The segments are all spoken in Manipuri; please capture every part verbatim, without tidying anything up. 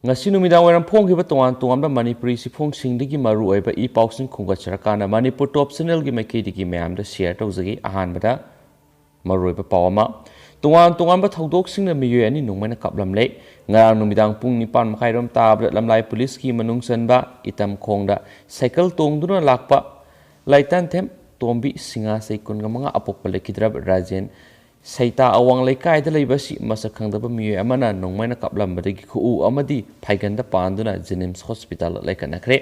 ꯉꯁꯤ ꯅꯨꯃꯤꯗꯥꯡ ꯋꯥꯏꯔꯝ ꯐꯣꯡꯈꯤꯕ ꯇꯣꯉꯥꯟ ꯇꯣꯉꯥꯟꯕ ꯃꯅꯤꯄꯨꯔꯤ ꯆꯦꯐꯣꯡꯁꯤꯡꯗꯒꯤ ꯃꯔꯨꯑꯣꯏꯕ ꯏ ꯄꯥꯎꯁꯤꯡ ꯈꯣꯝꯒꯠꯆꯔꯀꯥꯟꯗ ꯃꯅꯤꯄꯨꯔ ꯇꯣꯞ ꯆꯦꯅꯦꯜꯒꯤ ꯃꯥꯏꯀꯩꯗꯒꯤ ꯃꯌꯥꯝꯗ ꯁꯤꯌꯔ ꯇꯧꯖꯒꯦ꯫ ꯑꯍꯥꯟꯕꯗ ꯃꯔꯨꯑꯣꯏꯕ ꯄꯥꯎ ꯑꯃ, ꯇꯣꯉꯥꯟ ꯇꯣꯉꯥꯟꯕ ꯊꯧꯗꯣꯛꯁꯤꯡꯅ ꯃꯤꯑꯣꯏ ꯑꯅꯤ ꯅꯣꯡꯃꯩꯅ ꯀꯥꯞꯂꯝꯂꯦ꯫ ꯉꯔꯥꯡ ꯅꯨꯃꯤꯗꯥꯡ ꯄꯨꯡ ꯅꯤꯄꯥꯟ ꯃꯈꯥꯏꯔꯣꯝ ꯇꯥꯕꯗ ꯂꯝꯂꯥꯏ ꯄꯨꯂꯤꯁꯀꯤ ꯃꯅꯨꯡ ꯆꯟꯕ ꯏꯇꯝꯈꯣꯡꯗ ꯁꯥꯏꯀꯜ ꯇꯣꯡꯗꯨꯅ ꯂꯥꯛꯄ ꯂꯥꯏꯇꯥꯟꯊꯦꯝ ꯇꯣꯝꯕꯤ ꯁꯤꯡꯉꯥꯁꯩ ꯀꯨꯟꯒ ꯃꯉꯥ ꯑꯄꯣꯛꯄ ꯂꯩꯈꯤꯗ꯭ꯔꯕ ꯔꯥꯖꯦꯟ ꯁꯩꯇꯥ ꯑꯋꯥꯡ ꯂꯩꯀꯥꯏꯗ ꯂꯩꯕ ꯑꯁꯤ ꯃꯁꯛ ꯈꯪꯗꯕ ꯃꯤꯑꯣꯏ ꯑꯃꯅ ꯅꯣꯡꯃꯩꯅ ꯀꯥꯞꯂꯝꯕꯗꯒꯤ ꯈꯨꯎ ꯑꯃꯗꯤ ꯐꯥꯏꯒꯟꯗ ꯄꯥꯟꯗꯨꯅ ꯖꯦꯅꯤꯝꯁ ꯍꯣꯁꯄꯤꯇꯥꯜꯗ ꯂꯥꯏꯀꯠꯅꯈ꯭ꯔꯦ꯫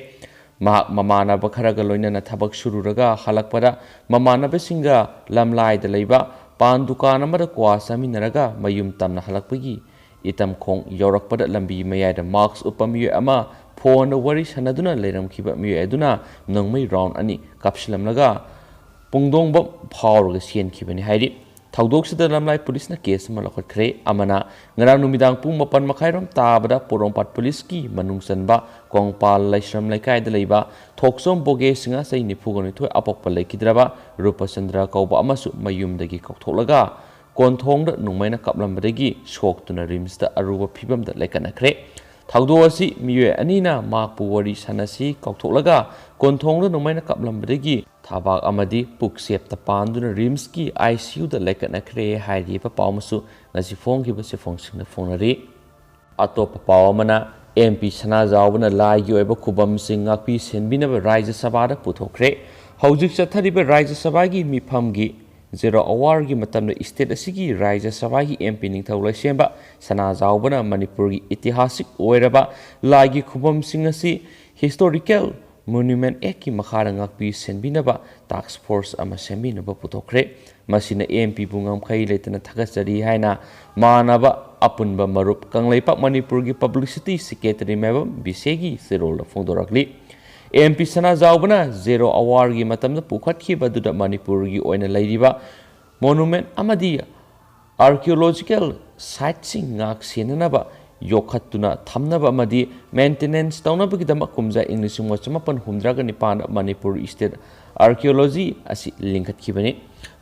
ꯃꯍꯥꯛ ꯃꯃꯥꯟꯅꯕ ꯈꯔꯒ ꯂꯣꯏꯅꯅ ꯊꯕꯛ ꯁꯨꯔꯨꯔꯒ ꯍꯜꯂꯛꯄꯗ ꯃꯃꯥꯟꯅꯕꯁꯤꯡꯒ ꯂꯝꯂꯥꯏꯗ ꯂꯩꯕ ꯄꯥꯟ ꯗꯨꯀꯥꯟ ꯑꯃꯗ ꯀ꯭ꯋꯥ ꯆꯥꯃꯤꯟꯅꯔꯒ ꯃꯌꯨꯝ ꯇꯝꯅ ꯍꯜꯂꯛꯄꯒꯤ ꯏꯇꯝꯈꯣꯡ ꯌꯧꯔꯛꯄꯗ ꯂꯝꯕꯤ ꯃꯌꯥꯏꯗ ꯃꯥꯛꯁ ꯎꯞꯄ ꯃꯤꯑꯣꯏ ꯑꯃ ꯐꯣꯟꯗ ꯋꯥꯔꯤ ꯁꯥꯟꯅꯗꯨꯅ ꯂꯩꯔꯝꯈꯤꯕ ꯃꯤꯑꯣꯏ ꯑꯗꯨꯅ ꯅꯣꯡꯃꯩ ꯔꯥꯎꯟ ꯑꯅꯤ ꯀꯥꯞꯁꯤꯜꯂꯝꯂꯒ ꯄꯨꯡꯗꯣꯡꯕꯝ ꯐꯥꯎꯔꯒ ꯆꯦꯟꯈꯤꯕꯅꯤ ꯍꯥꯏꯔꯤ꯫ ꯊꯧꯗꯣꯛꯁꯤꯗ ꯂꯝꯂꯥꯏ ꯄꯨꯂꯤꯁꯅ ꯀꯦꯁ ꯑꯃ ꯂꯧꯈꯠꯈ꯭ꯔꯦ꯫ ꯑꯃꯅ ꯉꯔꯥꯡ ꯅꯨꯃꯤꯗꯥꯡ ꯄꯨꯡ ꯃꯥꯄꯟ ꯃꯈꯥꯏꯔꯣꯝ ꯇꯥꯕꯗ ꯄꯣꯔꯣꯝꯄꯥꯠ ꯄꯨꯂꯤꯁꯀꯤ ꯃꯅꯨꯡ ꯆꯟꯕ ꯀꯣꯡꯄꯥꯜ ꯂꯥꯏꯁ꯭ꯔꯝ ꯂꯩꯀꯥꯏꯗ ꯂꯩꯕ ꯊꯣꯛꯆꯣꯝ ꯕꯣꯒꯦ ꯁꯤꯡꯉꯥ ꯆꯍꯤ ꯅꯤꯐꯨꯒ ꯅꯤꯊꯣꯏ ꯑꯄꯣꯛꯄ ꯂꯩꯈꯤꯗ꯭ꯔꯕ ꯔꯨꯄꯆꯟꯗ꯭ꯔ ꯀꯧꯕ ꯑꯃꯁꯨ ꯃꯌꯨꯝꯗꯒꯤ ꯀꯥꯎꯊꯣꯛꯂꯒ ꯀꯣꯟꯊꯣꯡꯗ ꯅꯣꯡꯃꯩꯅ ꯀꯥꯞꯂꯝꯕꯗꯒꯤ ꯁꯣꯛꯇꯨꯅ ꯔꯤꯝꯁꯇ ꯑꯔꯨꯕ ꯐꯤꯕꯝꯗ ꯂꯩꯀꯠꯅꯈ꯭ꯔꯦ꯫ ꯊꯧꯗꯣꯛ ꯑꯁꯤ ꯃꯤꯑꯣꯏ ꯑꯅꯤꯅ ꯃꯍꯥꯛꯄꯨ ꯋꯥꯔꯤ ꯁꯥꯟꯅꯁꯤ ꯀꯥꯎꯊꯣꯛꯂꯒ ꯀꯣꯟꯊꯣꯡꯗ ꯅꯣꯡꯃꯩꯅ ꯀꯥꯞꯂꯝꯕꯗꯒꯤ ꯊꯕꯥꯛ ꯑꯃꯗꯤ ꯄꯨꯛꯆꯦꯞꯇ ꯄꯥꯟꯗꯨꯅ ꯔꯤꯝꯁꯀꯤ ꯑꯥꯏ ꯁꯤ ꯌꯨꯗ ꯂꯩꯀꯠꯅꯈ꯭ꯔꯦ ꯍꯥꯏꯔꯤꯕ ꯄꯥꯎ ꯑꯃꯁꯨ ꯉꯁꯤ ꯐꯣꯡꯈꯤꯕ ꯆꯦꯐꯣꯡꯁꯤꯡꯅ ꯐꯣꯡꯅꯔꯤ꯫ ꯑꯇꯣꯞꯄ ꯄꯥꯎ ꯑꯃꯅ, ꯑꯦꯝ ꯄꯤ ꯁꯅꯥꯖꯥꯎꯕꯅ ꯂꯥꯏꯒꯤ ꯑꯣꯏꯕ ꯈꯨꯕꯝꯁꯤꯡ ꯉꯥꯛꯄꯤ ꯁꯦꯟꯕꯤꯅꯕ ꯔꯥꯖ꯭ꯌ ꯁꯚꯥꯗ ꯄꯨꯊꯣꯛꯈ꯭ꯔꯦ꯫ ꯍꯧꯖꯤꯛ ꯆꯠꯊꯔꯤꯕ ꯔꯥꯖ꯭ꯌ ꯁꯚꯥꯒꯤ ꯃꯤꯐꯝꯒꯤ ꯖꯦꯔꯣ ꯑꯋꯥꯔꯒꯤ ꯃꯇꯝꯗ ꯏꯁꯇꯦꯠ ꯑꯁꯤꯒꯤ ꯔꯥꯖ꯭ꯌ ꯁꯚꯥꯒꯤ ꯑꯦꯝ ꯄꯤ ꯅꯤꯡꯊꯧ ꯂꯩꯁꯦꯝꯕ ꯁꯅꯥꯖꯥꯎꯕꯅ ꯃꯅꯤꯄꯨꯔꯒꯤ ꯏꯇꯤꯍꯥꯁꯤꯛ ꯑꯣꯏꯔꯕ ꯂꯥꯏꯒꯤ ꯈꯨꯕꯝꯁꯤꯡ ꯑꯁꯤ ꯍꯤꯁꯇꯣꯔꯤꯀꯦꯜ ꯃꯣꯅꯨꯃꯦꯟ ꯑꯦꯛꯀꯤ ꯃꯈꯥꯗ ꯉꯥꯛꯄꯤ ꯁꯦꯟꯕꯤꯅꯕ ꯇꯥꯛꯁ ꯐꯣꯔꯁ ꯑꯃ ꯁꯦꯝꯕꯤꯅꯕ ꯄꯨꯊꯣꯛꯈ꯭ꯔꯦ꯫ ꯃꯁꯤꯅ ꯑꯦꯝ ꯄꯤꯕꯨ ꯉꯝꯈꯩ ꯂꯩꯇꯅ ꯊꯥꯒꯠꯆꯔꯤ ꯍꯥꯏꯅ ꯃꯥꯟꯅꯕ ꯑꯄꯨꯟꯕ ꯃꯔꯨꯞ ꯀꯪꯂꯩꯄꯥꯛ ꯃꯅꯤꯄꯨꯔꯒꯤ ꯄꯕ꯭ꯂꯤꯁꯤꯇꯤ ꯁꯦꯀ꯭ꯔꯦꯇꯔꯤ ꯃꯥꯏꯕꯝ ꯕꯤꯁꯦꯒꯤ ꯆꯦꯔꯣꯜꯗ ꯐꯣꯡꯗꯣꯔꯛꯂꯤ꯫ ꯑꯦꯝ ꯄꯤ ꯁꯅꯥꯖꯥꯎꯕꯅ ꯖꯦꯔꯣ ꯑꯋꯥꯔꯒꯤ ꯃꯇꯝꯗ ꯄꯨꯈꯠꯈꯤꯕ ꯑꯗꯨꯗ ꯃꯅꯤꯄꯨꯔꯒꯤ ꯑꯣꯏꯅ ꯂꯩꯔꯤꯕ ꯃꯣꯅꯨꯃꯦꯟ ꯑꯃꯗꯤ ꯑꯥꯔꯀꯤꯑꯣꯂꯣꯖꯤꯀꯦꯜ ꯁꯥꯏꯠꯁꯤꯡ ꯉꯥꯛ ꯁꯦꯟꯅꯅꯕ, ꯌꯣꯛꯈꯠꯇꯨꯅ ꯊꯝꯅꯕ ꯑꯃꯗꯤ ꯃꯦꯟꯇꯦꯅꯦꯟꯁ ꯇꯧꯅꯕꯒꯤꯗꯃꯛ ꯀꯨꯝꯖꯥ ꯏꯪ ꯂꯤꯁꯤꯡ ꯑꯃ ꯆꯃꯥꯄꯟ ꯍꯨꯝꯗ꯭ꯔꯥꯒ ꯅꯤꯄꯥꯟꯗ ꯃꯅꯤꯄꯨꯔ ꯏꯁꯇꯦꯠ ꯑꯥꯔꯀꯤꯑꯣꯂꯣꯖꯤ ꯑꯁꯤ ꯂꯤꯡꯈꯠꯈꯤꯕꯅꯤ꯫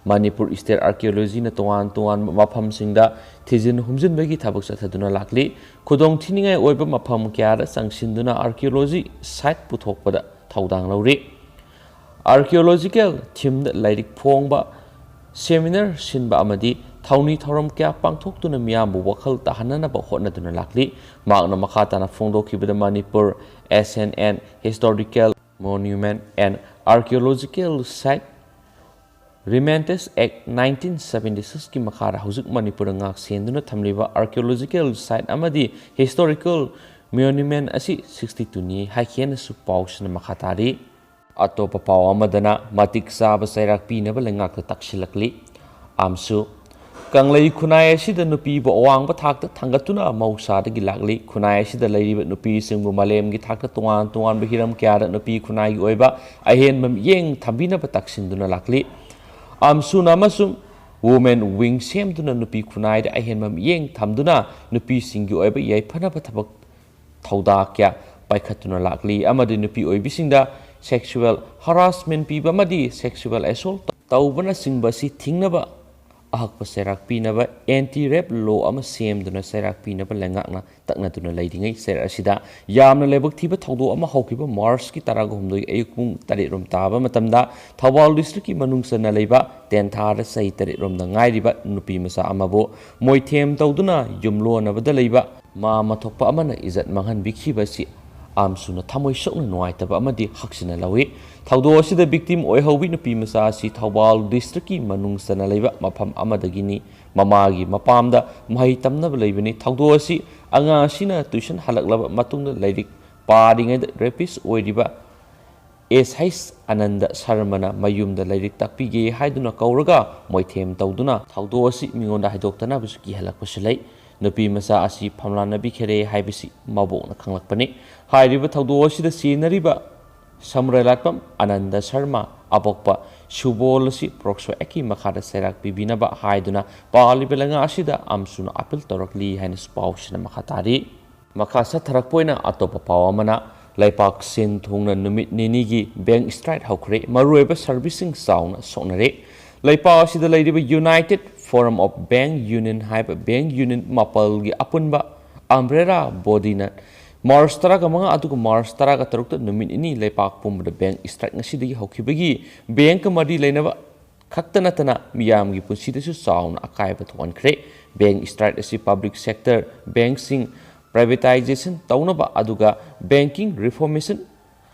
ꯃꯅꯤꯄꯨꯔ ꯁ꯭ꯇꯦꯠ ꯑꯥꯔꯀꯤꯑꯣꯂꯣꯖꯤꯅ ꯇꯣꯉꯥꯟ ꯇꯣꯉꯥꯟꯕ ꯃꯐꯝꯁꯤꯡꯗ ꯊꯤꯖꯤꯟ ꯍꯨꯝꯖꯤꯟꯕꯒꯤ ꯊꯕꯛ ꯆꯠꯊꯗꯨꯅ ꯂꯥꯛꯂꯤ꯫ ꯈꯨꯗꯣꯡ ꯊꯤꯅꯤꯡꯉꯥꯏ ꯑꯣꯏꯕ ꯃꯐꯝ ꯀꯌꯥꯗ ꯆꯪꯁꯤꯟꯗꯨꯅ ꯑꯥꯔꯀꯤꯑꯣꯂꯣꯖꯤ ꯁꯥꯏꯠ ꯄꯨꯊꯣꯛꯄꯗ ꯊꯧꯗꯥꯡ ꯂꯧꯔꯤ꯫ ꯑꯥꯔꯀꯤꯑꯣꯂꯣꯖꯤꯀꯦꯜ ꯊꯤꯝꯗ ꯂꯥꯏꯔꯤꯛ ꯐꯣꯡꯕ, ꯁꯦꯃꯤꯅꯥꯔ ꯁꯤꯟꯕ ꯑꯃꯗꯤ ꯊꯧꯅꯤ ꯊꯧꯔꯝ ꯀꯌꯥ ꯄꯥꯡꯊꯣꯛꯇꯨꯅ ꯃꯤꯌꯥꯝꯕꯨ ꯋꯥꯈꯜ ꯇꯥꯍꯟꯅꯅꯕ ꯍꯣꯠꯅꯗꯨꯅ ꯂꯥꯛꯂꯤ꯫ ꯃꯍꯥꯛꯅ ꯃꯈꯥ ꯇꯥꯅ ꯐꯣꯡꯗꯣꯛꯈꯤꯕꯗ, Manipur Ancient and Historical Monument and Archaeological Site, Remains Act nineteen seventy six ꯀꯤ ꯃꯈꯥꯗ ꯍꯧꯖꯤꯛ ꯃꯅꯤꯄꯨꯔꯗ ꯉꯥꯛ ꯁꯦꯟꯗꯨꯅ ꯊꯝꯂꯤꯕ ꯑꯥꯔꯀꯤꯑꯣꯂꯣꯖꯤꯀꯦꯜ ꯁꯥꯏꯠ ꯑꯃꯗꯤ ꯍꯤꯁꯇꯣꯔꯤꯀꯦꯜ ꯃꯣꯅꯨꯃꯦꯟ ꯑꯁꯤ sixty two ꯅꯤ ꯍꯥꯏꯈꯤꯅꯁꯨ ꯄꯥꯎꯁꯤꯅ ꯃꯈꯥ ꯇꯥꯔꯤ꯫ ꯑꯇꯣꯞꯄ ꯄꯥꯎ ꯑꯃꯗꯅ ꯃꯇꯤꯛ ꯆꯥꯕ ꯆꯩꯔꯥꯛ ꯄꯤꯅꯕ ꯂꯩꯉꯥꯛꯇ ꯇꯛꯁꯤꯜꯂꯛꯂꯤ꯫ ꯑꯥꯝꯁꯨ, ꯀꯪꯂꯩ ꯈꯨꯟꯅꯥꯏ ꯑꯁꯤꯗ ꯅꯨꯄꯤꯕꯨ ꯑꯋꯥꯡꯕ ꯊꯥꯛꯇ ꯊꯥꯡꯒꯠꯇꯨꯅ ꯃꯍꯧꯁꯥꯗꯒꯤ ꯂꯥꯛꯂꯤ꯫ ꯈꯨꯟꯅꯥꯏ ꯑꯁꯤꯗ ꯂꯩꯔꯤꯕ ꯅꯨꯄꯤꯁꯤꯡꯕꯨ ꯃꯥꯂꯦꯝꯒꯤ ꯊꯥꯛꯇ ꯇꯣꯉꯥꯟ ꯇꯣꯉꯥꯟꯕ ꯍꯤꯔꯝ ꯀꯌꯥꯗ ꯅꯨꯄꯤ ꯈꯨꯟꯅꯥꯏꯒꯤ ꯑꯣꯏꯕ ꯑꯍꯦꯟꯕ ꯃꯤꯠꯌꯦꯡ ꯊꯝꯕꯤꯅꯕ ꯇꯛꯁꯤꯟꯗꯨꯅ ꯂꯥꯛꯂꯤ꯫ ꯑꯥꯝꯁꯨꯅ ꯑꯃꯁꯨꯡ ꯋꯨꯃꯦꯟ ꯋꯤꯡ ꯁꯦꯝꯗꯨꯅ ꯅꯨꯄꯤ ꯈꯨꯟꯅꯥꯏꯗ ꯑꯍꯦꯟꯕ ꯃꯤꯠꯌꯦꯡ ꯊꯝꯗꯨꯅ ꯅꯨꯄꯤꯁꯤꯡꯒꯤ ꯑꯣꯏꯕ ꯌꯥꯏꯐꯅꯕ ꯊꯕꯛ ꯊꯧꯗꯥꯡ ꯀꯌꯥ ꯄꯥꯏꯈꯠꯇꯨꯅ ꯂꯥꯛꯂꯤ ꯑꯃꯗꯤ ꯅꯨꯄꯤ ꯑꯣꯏꯕꯤꯁꯤꯡꯗ sexual harassment ꯄꯤꯕ ꯑꯃꯗꯤ sexual assault ꯇꯧꯕꯅꯆꯤꯡꯕ ꯑꯁꯤ ꯊꯤꯡꯅꯕ ꯑꯍꯛꯄ ꯆꯩꯔꯥꯛ ꯄꯤꯅꯕ anti rape law ꯑꯃ ꯁꯦꯝꯗꯨꯅ ꯆꯩꯔꯥꯛ ꯄꯤꯅꯕ ꯂꯩꯉꯥꯛꯅ ꯇꯛꯅꯗꯨꯅ ꯂꯩꯔꯤꯉꯩ ꯆꯩꯔꯥꯛ ꯑꯁꯤꯗ ꯌꯥꯝꯅ ꯂꯥꯏꯕꯛ ꯊꯤꯕ ꯊꯧꯗꯣꯛ ꯑꯃ ꯍꯧꯈꯤꯕ ꯃꯥꯔꯆꯀꯤ ꯇꯔꯥꯍꯨꯝꯗꯣꯏ ꯑꯌꯨꯛ ꯄꯨꯡ ꯇꯔꯦꯠ ꯔꯣꯝ ꯇꯥꯕ ꯃꯇꯝꯗ ꯊꯧꯕꯥꯜ ꯗꯤꯁꯇ꯭ꯔꯤꯛꯀꯤ ꯃꯅꯨꯡ ꯆꯟꯅ ꯂꯩꯕ ꯇꯦꯟꯊꯥꯗ ꯆꯍꯤ ꯇꯔꯦꯠ ꯔꯣꯝꯗ ꯉꯥꯏꯔꯤꯕ ꯅꯨꯄꯤ ꯃꯆꯥ ꯑꯃꯕꯨ ꯃꯣꯏꯊꯦꯝ ꯇꯧꯗꯨꯅ ꯌꯨꯝꯂꯣꯟꯅꯕꯗ ꯂꯩꯕ ꯃꯥ ꯑꯃ ꯊꯣꯛꯄ ꯑꯃꯅ ꯏꯖꯠ ꯃꯥꯡꯍꯟꯕꯤꯈꯤꯕ ꯑꯁꯤ ꯑꯥꯝꯁꯨꯅ ꯊꯃꯣꯏ ꯁꯣꯛꯅ ꯅꯨꯡꯉꯥꯏꯇꯕ ꯑꯃꯗꯤ ꯍꯛꯆꯤꯟꯅ ꯂꯧꯏ꯫ ꯊꯧꯗꯣꯛ ꯑꯁꯤꯗ victim ꯑꯣꯏꯍꯧꯕꯤ ꯅꯨꯄꯤ ꯃꯆꯥ ꯑꯁꯤ ꯊꯧꯕꯥꯜ ꯗꯤꯁꯇ꯭ꯔꯤꯛꯀꯤ ꯃꯅꯨꯡ ꯆꯟꯅ ꯂꯩꯕ ꯃꯐꯝ ꯑꯃꯗꯒꯤꯅꯤ꯫ ꯃꯃꯥꯒꯤ ꯃꯄꯥꯝꯗ ꯃꯍꯩ ꯇꯝꯅꯕ ꯂꯩꯕꯅꯤ꯫ ꯊꯧꯗꯣꯛ ꯑꯁꯤ ꯑꯉꯥꯡ ꯑꯁꯤꯅ tuition ꯍꯜꯂꯛꯂꯕ ꯃꯇꯨꯡꯗ ꯂꯥꯏꯔꯤꯛ ꯄꯥꯔꯤꯉꯩꯗ rapist ꯑꯣꯏꯔꯤꯕ ꯑꯦꯁ ꯍꯩꯁ ꯑꯅꯟꯗ ꯁꯔꯃꯅ ꯃꯌꯨꯝꯗ ꯂꯥꯏꯔꯤꯛ ꯇꯥꯛꯄꯤꯒꯦ ꯍꯥꯏꯗꯨꯅ ꯀꯧꯔꯒ ꯃꯣꯏꯊꯦꯝ ꯇꯧꯗꯨꯅ ꯊꯧꯗꯣꯛ ꯑꯁꯤ ꯃꯤꯉꯣꯟꯗ ꯍꯥꯏꯗꯣꯛꯇꯅꯕꯁꯨ ꯀꯤꯍꯜꯂꯛꯄꯁꯨ ꯂꯩ꯫ ꯅꯨꯄꯤ ꯃꯆꯥ ꯑꯁꯤ ꯐꯝꯂꯥꯟꯅꯕꯤꯈꯔꯦ ꯍꯥꯏꯕꯁꯤ ꯃꯕꯣꯛꯅ ꯈꯪꯂꯛꯄꯅꯤ꯫ ꯍꯥꯏꯔꯤꯕ ꯊꯧꯗꯣꯛ ꯑꯁꯤꯗ ꯁꯤꯖꯤꯟꯅꯔꯤꯕ ꯁꯃꯨꯔꯥꯏ ꯂꯥꯠꯐꯝ ꯑꯅꯟꯗ ꯁꯔꯃ ꯑꯄꯣꯛꯄ ꯁꯨꯕꯣꯜ ꯑꯁꯤ ꯄꯣꯛꯁꯣ ꯑꯦꯛꯀꯤ ꯃꯈꯥꯗ ꯆꯩꯔꯥꯛ ꯄꯤꯕꯤꯅꯕ ꯍꯥꯏꯗꯨꯅ ꯄꯥꯜꯂꯤꯕ ꯂꯩꯉꯥꯛ ꯑꯁꯤꯗ ꯑꯥꯝꯁꯨꯅ appeal ꯇꯧꯔꯛꯂꯤ ꯍꯥꯏꯅꯁꯨ ꯄꯥꯎꯁꯤꯅ ꯃꯈꯥ ꯇꯥꯔꯤ꯫ ꯃꯈꯥ ꯆꯠꯊꯔꯛꯄ ꯑꯣꯏꯅ ꯑꯇꯣꯞꯄ ꯄꯥꯎ ꯑꯃꯅ, ꯂꯩꯄꯥꯛ ꯁꯤꯟ ꯊꯨꯡꯅ ꯅꯨꯃꯤꯠ ꯅꯤꯅꯤꯒꯤ bank strike ꯍꯧꯈ꯭ꯔꯦ꯫ ꯃꯔꯨꯑꯣꯏꯕ serviceꯁꯤꯡ ꯆꯥꯎꯅ ꯁꯣꯛꯅꯔꯦ꯫ ꯂꯩꯄꯥꯛ ꯑꯁꯤꯗ ꯂꯩꯔꯤꯕ United Forum of Bank Union ꯍꯥꯏꯕ bank union ꯃꯥꯄꯜꯒꯤ ꯑꯄꯨꯟꯕ umbrella bodyꯅ March ꯇꯔꯥꯒ ꯃꯉꯥ ꯑꯗꯨꯒ March ꯇꯔꯥꯒ ꯇꯔꯨꯛꯇ ꯅꯨꯃꯤꯠ ꯅꯤꯅꯤ ꯂꯩꯄꯥꯛ ꯄꯨꯝꯕꯗ bank strike ꯉꯁꯤꯗꯒꯤ ꯍꯧꯈꯤꯕꯒꯤ bankꯀ ꯃꯔꯤ ꯂꯩꯅꯕ ꯈꯛꯇ ꯅꯠꯇꯅ ꯃꯤꯌꯥꯝꯒꯤ ꯄꯨꯟꯁꯤꯗꯁꯨ ꯆꯥꯎꯅ ꯑꯀꯥꯏꯕ ꯊꯣꯛꯍꯟꯈ꯭ꯔꯦ꯫ Bank strike ꯑꯁꯤ public sector bankꯁꯤꯡ privatization ꯇꯧꯅꯕ ꯑꯗꯨꯒ banking reformation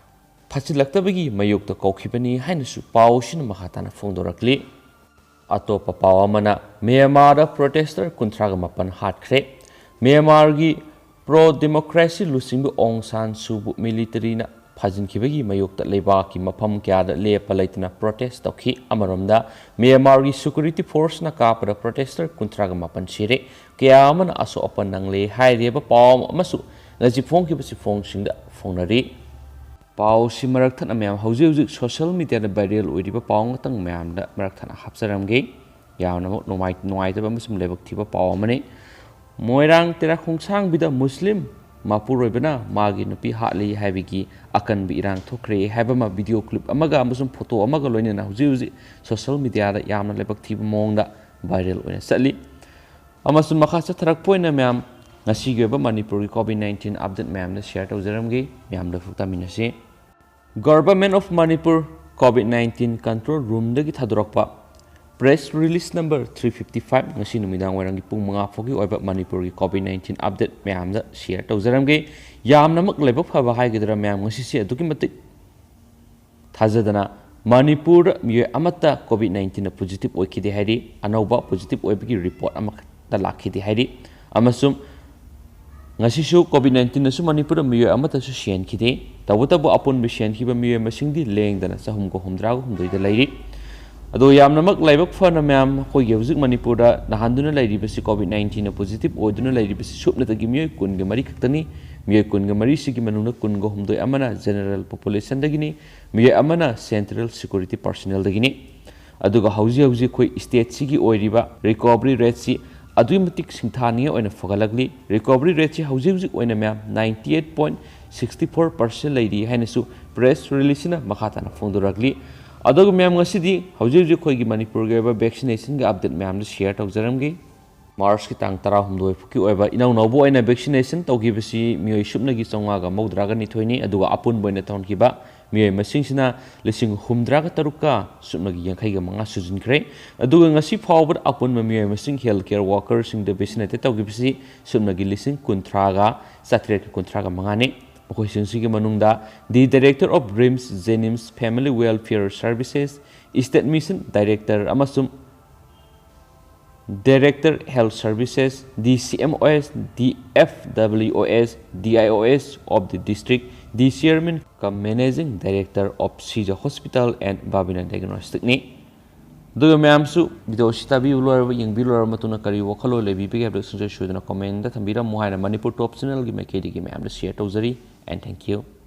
ꯐꯠꯁꯤꯜꯂꯛꯇꯕꯒꯤ ꯃꯥꯌꯣꯛꯇ ꯀꯧꯈꯤꯕꯅꯤ ꯍꯥꯏꯅꯁꯨ ꯄꯥꯎ ꯑꯁꯤꯅ ꯃꯈꯥ ꯇꯥꯅ ꯐꯣꯡꯗꯣꯔꯛꯂꯤ꯫ ꯑꯇꯣꯞꯄ ꯄꯥꯎ ꯑꯃꯅ, ꯃ꯭ꯌꯥꯟꯃꯥꯔꯗ protester ꯀꯨꯟꯊ꯭ꯔꯥꯒ ꯃꯥꯄꯟ ꯍꯥꯠꯈ꯭ꯔꯦ꯫ ꯃ꯭ꯌꯥꯟꯃꯥꯔꯒꯤ pro democracy ꯂꯨꯆꯤꯡꯕꯤ ꯑꯣꯡ ꯁꯥꯟ ꯁꯨꯕꯨ militaryꯅ ꯐꯥꯖꯤꯟꯈꯤꯕꯒꯤ ꯃꯥꯌꯣꯛꯇ ꯂꯩꯕꯥꯛꯀꯤ ꯃꯐꯝ ꯀꯌꯥꯗ ꯂꯦꯞꯄ ꯂꯩꯇꯅ protest ꯇꯧꯈꯤ꯫ ꯑꯃꯔꯣꯝꯗ, ꯃ꯭ꯌꯥꯟꯃꯥꯔꯒꯤ security forceꯅ ꯀꯥꯞꯄꯗ protester ꯀꯨꯟꯊ꯭ꯔꯥꯒ ꯃꯥꯄꯟ ꯁꯤꯔꯦ, ꯀꯌꯥ ꯑꯃꯅ ꯑꯁꯣꯛ ꯑꯄꯟ ꯅꯪꯂꯦ ꯍꯥꯏꯔꯤꯕ ꯄꯥꯎ ꯑꯃꯁꯨ ꯉꯁꯤ ꯐꯣꯡꯈꯤꯕ ꯆꯦꯐꯣꯡꯁꯤꯡꯗ ꯐꯣꯡꯅꯔꯤ꯫ ꯄꯥꯎꯁꯤ ꯃꯔꯛ ꯊꯠꯅ ꯃꯌꯥꯝ ꯍꯧꯖꯤꯛ ꯍꯧꯖꯤꯛ social mediaꯗ viral ꯑꯣꯏꯔꯤꯕ ꯄꯥꯎ ꯉꯥꯛꯇꯪ ꯃꯌꯥꯝꯗ ꯃꯔꯛ ꯊꯠꯅ ꯍꯥꯞꯆꯔꯝꯒꯦ꯫ ꯌꯥꯝꯅꯃꯛ ꯅꯨꯡꯉꯥꯏ-, ꯅꯨꯡꯉꯥꯏꯇꯕ ꯑꯃꯁꯨꯡ ꯂꯥꯏꯕꯛ ꯊꯤꯕ ꯄꯥꯎ ꯑꯃꯅꯤ꯫ ꯃꯣꯏꯔꯥꯡ ꯇꯦꯔꯥ ꯈꯣꯡꯁꯥꯡꯕꯤꯗ ꯃꯨꯁꯂꯤꯝ ꯃꯄꯨꯔꯣꯏꯕꯅ ꯃꯥꯒꯤ ꯅꯨꯄꯤ ꯍꯥꯠꯂꯤ ꯍꯥꯏꯕꯒꯤ ꯑꯀꯟꯕ ꯏꯔꯥꯡ ꯊꯣꯛꯈ꯭ꯔꯦ ꯍꯥꯏꯕ ꯑꯃ video clip ꯑꯃꯒ ꯑꯃꯁꯨꯡ photo ꯑꯃꯒ ꯂꯣꯏꯅꯅ ꯍꯧꯖꯤꯛ ꯍꯧꯖꯤꯛ social mediaꯗ ꯌꯥꯝꯅ ꯂꯥꯏꯕꯛ ꯊꯤꯕ ꯃꯑꯣꯡꯗ viral ꯑꯣꯏꯅ ꯆꯠꯂꯤ꯫ ꯑꯃꯁꯨꯡ ꯃꯈꯥ ꯆꯠꯊꯔꯛꯄ ꯑꯣꯏꯅ ꯃꯌꯥꯝ, ꯉꯁꯤꯒꯤ ꯑꯣꯏꯕ ꯃꯅꯤꯄꯨꯔꯒꯤ COVID nineteen update ꯃꯌꯥꯝꯗ share ꯇꯧꯖꯔꯝꯒꯦ꯫ ꯃꯌꯥꯝꯗ ꯐꯨꯛ ꯇꯥꯃꯤꯟꯅꯁꯤ꯫ Government of Manipur COVID nineteen control roomꯗꯒꯤ ꯊꯥꯗꯣꯔꯛꯄ press release number three fifty five, ꯉꯁꯤ ꯅꯨꯃꯤꯗꯥꯡ ꯋꯥꯏꯔꯝꯒꯤ ꯄꯨꯡ ꯃꯉꯥ ꯐꯥꯎꯒꯤ ꯑꯣꯏꯕ ꯃꯅꯤꯄꯨꯔꯒꯤ COVID nineteen update ꯃꯌꯥꯝꯗ share ꯇꯧꯖꯔꯝꯒꯦ꯫ ꯌꯥꯝꯅꯃꯛ ꯂꯥꯏꯕꯛ ꯐꯕ ꯍꯥꯏꯒꯗ꯭ꯔꯥ ꯃꯌꯥꯝ, ꯉꯁꯤꯁꯦ ꯑꯗꯨꯛꯀꯤ ꯃꯇꯤꯛ ꯊꯥꯖꯗꯅ ꯃꯅꯤꯄꯨꯔꯗ ꯃꯤꯑꯣꯏ ꯑꯃꯠꯇ COVID nineteenꯗ positive ꯑꯣꯏꯈꯤꯗꯦ ꯍꯥꯏꯔꯤ꯫ ꯑꯅꯧꯕ positive ꯑꯣꯏꯕꯒꯤ report ꯑꯃꯈꯛꯇ ꯂꯥꯛꯈꯤꯗꯦ ꯍꯥꯏꯔꯤ꯫ ꯑꯃꯁꯨꯡ ꯉꯁꯤꯁꯨ COVID nineteenꯅꯁꯨ ꯃꯅꯤꯄꯨꯔꯗ ꯃꯤꯑꯣꯏ ꯑꯃꯠꯇꯁꯨ ꯁꯤꯍꯟꯈꯤꯗꯦ꯫ ꯇꯧꯕꯇꯕꯨ ꯑꯄꯨꯟꯕ ꯁꯤꯍꯟꯈꯤꯕ ꯃꯤꯑꯣꯏ ꯃꯁꯤꯡꯗꯤ ꯂꯦꯡꯗꯅ ꯆꯍꯨꯝꯒ ꯍꯨꯝꯗ꯭ꯔꯥꯒ ꯍꯨꯝꯗꯣꯏꯗ ꯂꯩꯔꯤ꯫ ꯑꯗꯣ ꯌꯥꯝꯅꯃꯛ ꯂꯥꯏꯕꯛ ꯐꯅ ꯃꯌꯥꯝ, ꯑꯩꯈꯣꯏꯒꯤ ꯍꯧꯖꯤꯛ ꯃꯅꯤꯄꯨꯔꯗ ꯅꯥꯍꯟꯗꯨꯅ ꯂꯩꯔꯤꯕꯁꯤ, COVID nineteenꯅ positive ꯑꯣꯏꯗꯨꯅ ꯂꯩꯔꯤꯕꯁꯤ ꯁꯨꯞꯅꯇꯒꯤ ꯃꯤꯑꯣꯏ ꯀꯨꯟꯒ ꯃꯔꯤ ꯈꯛꯇꯅꯤ꯫ ꯃꯤꯑꯣꯏ ꯀꯨꯟꯒ ꯃꯔꯤꯁꯤꯒꯤ ꯃꯅꯨꯡꯗ ꯀꯨꯟꯒ ꯍꯨꯝꯗꯣꯏ ꯑꯃꯅ general populationꯗꯒꯤꯅꯤ, ꯃꯤꯑꯣꯏ ꯑꯃꯅ central security personnelꯗꯒꯤꯅꯤ꯫ ꯑꯗꯨꯒ ꯍꯧꯖꯤꯛ ꯍꯧꯖꯤꯛ ꯑꯩꯈꯣꯏ stateꯁꯤꯒꯤ ꯑꯣꯏꯔꯤꯕ recovery rateꯁꯤ ꯑꯗꯨꯛꯀꯤ ꯃꯇꯤꯛ ꯁꯤꯡꯊꯥꯅꯤꯡꯉꯥꯏ ꯑꯣꯏꯅ ꯐꯒꯠꯂꯛꯂꯤ꯫ Recovery rateꯁꯤ ꯍꯧꯖꯤꯛ ꯍꯧꯖꯤꯛ ꯑꯣꯏꯅ ꯃꯌꯥꯝ ninety eight point sixty four percent ꯂꯩꯔꯤ ꯍꯥꯏꯅꯁꯨ press releaseꯁꯤꯅ ꯃꯈꯥ ꯇꯥꯅ ꯐꯣꯡꯗꯣꯔꯛꯂꯤ꯫ ꯑꯗꯨꯒ ꯃꯌꯥꯝ, ꯉꯁꯤꯗꯤ ꯍꯧꯖꯤꯛ ꯍꯧꯖꯤꯛ ꯑꯩꯈꯣꯏꯒꯤ ꯃꯅꯤꯄꯨꯔꯒꯤ ꯑꯣꯏꯕ vaccinationꯒꯤ update ꯃꯌꯥꯝꯗꯨ share ꯇꯧꯖꯔꯝꯒꯦ꯫ Marchꯀꯤ ꯇꯥꯡ ꯇꯔꯥꯍꯨꯝꯗꯣꯏ ꯐꯥꯎꯀꯤ ꯑꯣꯏꯕ ꯏꯅꯧ ꯅꯧꯕ ꯑꯣꯏꯅ vaccination ꯇꯧꯈꯤꯕꯁꯤ ꯃꯤꯑꯣꯏ ꯁꯨꯞꯅꯒꯤ ꯆꯥꯝꯃꯉꯥꯒ ꯃꯧꯗ꯭ꯔꯥꯒ ꯅꯤꯊꯣꯏꯅꯤ, ꯑꯗꯨꯒ ꯑꯄꯨꯟꯕ ꯑꯣꯏꯅ ꯇꯧꯍꯟꯈꯤꯕ ꯃꯤꯑꯣꯏ ꯃꯁꯤꯡꯁꯤꯅ ꯂꯤꯁꯤꯡ ꯍꯨꯝꯗ꯭ꯔꯥꯒ ꯇꯔꯨꯛꯀ ꯁꯨꯞꯅꯒꯤ ꯌꯥꯡꯈꯩꯒ ꯃꯉꯥ ꯁꯨꯖꯤꯟꯈ꯭ꯔꯦ꯫ ꯑꯗꯨꯒ ꯉꯁꯤ ꯐꯥꯎꯕꯗ ꯑꯄꯨꯟꯕ ꯃꯤꯑꯣꯏ ꯃꯁꯤꯡ health care workerꯁꯤꯡꯗ vaccinated ꯇꯧꯈꯤꯕꯁꯤ ꯁꯨꯞꯅꯒꯤ ꯂꯤꯁꯤꯡ ꯀꯨꯟꯊ꯭ꯔꯥꯒ ꯆꯥꯇ꯭ꯔꯦꯠꯀ ꯀꯨꯟꯊ꯭ꯔꯥꯒ ꯃꯉꯥꯅꯤ꯫ ꯃꯈꯣꯏꯁꯤꯡꯁꯤꯒꯤ ꯃꯅꯨꯡꯗ the Director of RIMS JNIMS Family Welfare Services, State Mission Director ꯑꯃꯁꯨꯡ Director Health Services, DCMOS, DFWOS, DIOS of the district, the Chairman cum Managing Director of Sija Hospital and Babina Diagnosticꯅꯤ꯫ ꯑꯗꯨꯒ ꯃꯌꯥꯝꯁꯨ video ꯑꯁꯤ ꯇꯥꯕꯤꯕ ꯂꯣꯏꯔꯕ, ꯌꯦꯡꯕꯤ ꯂꯣꯏꯔꯕ ꯃꯇꯨꯡꯗ ꯀꯔꯤ ꯋꯥꯈꯜꯂꯣꯟ ꯂꯩꯕꯤꯕꯒꯦ ꯍꯥꯏꯕꯗꯨ ꯁꯨꯡꯁꯣꯏ ꯁꯣꯏꯗꯅ commentꯗ ꯊꯝꯕꯤꯔꯝꯃꯨ ꯍꯥꯏꯅ Manipur Top Channelꯒꯤ ꯃꯥꯏꯀꯩꯗꯒꯤ ꯃꯌꯥꯝꯗ share ꯇꯧꯖꯔꯤ꯫ And thank you.